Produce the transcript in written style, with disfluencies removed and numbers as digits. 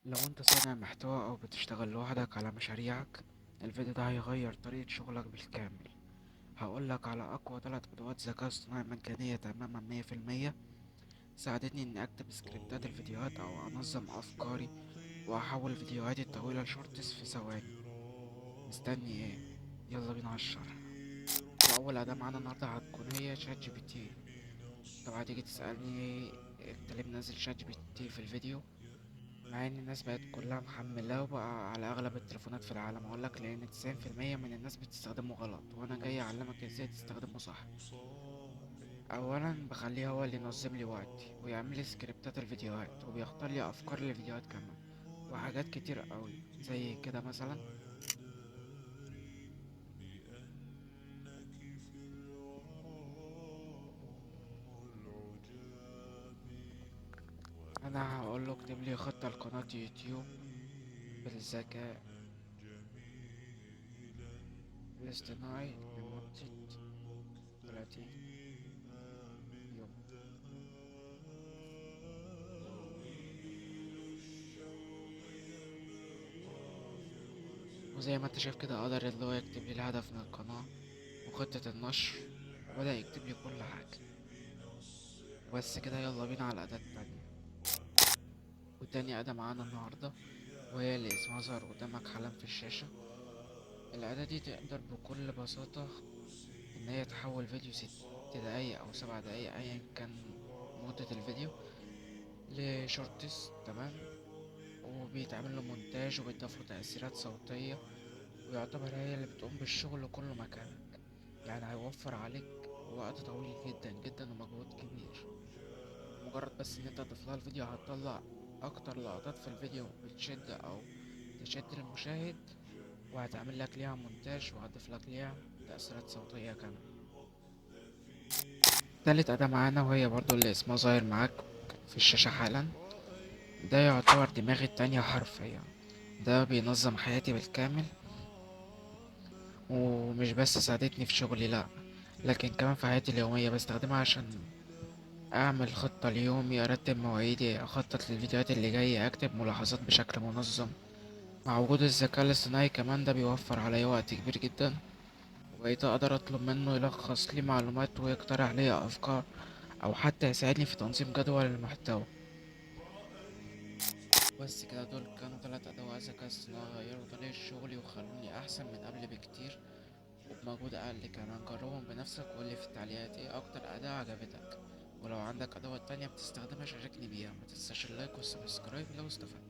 لو انت صانع محتوى او بتشتغل لوحدك على مشاريعك، الفيديو ده هيغير طريقة شغلك بالكامل. هقولك على اقوى 3 ادوات ذكاء اصطناعي مجانية تماما 100%، ساعدتني اني اكتب سكريبتات الفيديوهات او انظم افكاري واحول فيديوهاتي الطويلة ل shorts في ثواني. مستني ايه؟ يلا بينا على الشرح. واول اداة معانا النهاردة هتكون هي ChatGPT. طبعا هتيجي تسألني انت ليه منزل ChatGPT في الفيديو مع ان الناس بقت كلها محملاه وبقى على اغلب التليفونات في العالم؟ اقولك لان 90% من الناس بتستخدمه غلط، وانا جاي اعلمك ازاي تستخدمه صح. اولا بخليه هو اللي ينظم لي وقتي ويعمل لي سكريبتات الفيديوهات وبيختار لي افكار للفيديوهات كمان وحاجات كتير قوي زي كده. مثلا انا هقول له اكتب لي خطة لقناة يوتيوب بالذكاء الاصطناعي لمدة 30 يوم. وزي ما انت شايف كده قدر اللي هو يكتب لي الهدف من القناة وخطة النشر، وبدأ يكتب لي كل حاجة. وبس كده، يلا بينا على الأداة التانية. والتانية أداة معانا النهاردة وهي اللي اسمها ظهر قدامك حالا في الشاشة. الأداة دي تقدر بكل بساطة إن هي تحول فيديو 6 دقايق أو 7 دقايق أيا كان مدة الفيديو ل shorts، تمام؟ وبيتعمل له مونتاج وبيتضاف له تأثيرات صوتية، ويعتبر هي اللي بتقوم بالشغل كله مكانك. هيوفر عليك وقت طويل جدا جدا ومجهود كبير. مجرد بس ان انت تضيف لها الفيديو هتطلع اكتر لقطات في الفيديو بتشد او تشد المشاهد، وهتعمل لك ليها مونتاج وهتضيف لك ليها تأثيرات صوتية كمان. تالت أداة معانا وهي برضو اللي اسمها ظاهر معاك في الشاشة حالا. ده يعتبر دماغي التانية حرفيا. ده بينظم حياتي بالكامل، ومش بس ساعدتني في شغلي، لا لكن كمان في حياتي اليومية. بستخدمها عشان اعمل خطة ليومي، ارتب مواعيدي، اخطط للفيديوهات اللي جاية، اكتب ملاحظات بشكل منظم. مع وجود الذكاء الاصطناعي كمان ده بيوفر عليا وقت كبير جدا، وبقيت اقدر اطلب منه يلخص لي معلومات ويقترح لي افكار، او حتى يساعدني في تنظيم جدول المحتوى. بس كده، دول كانوا 3 ادوات ذكاء اصطناعي غيروا طريقة شغلي وخلوني احسن من قبل بكتير وبمجهود اقل كمان. جربهم بنفسك وقولي في التعليقات ايه اكتر اداة عجبتك، ولو عندك ادوات تانية بتستخدمها شاركني بيها. ما تنساش ال like وال subscribe لو استفدت.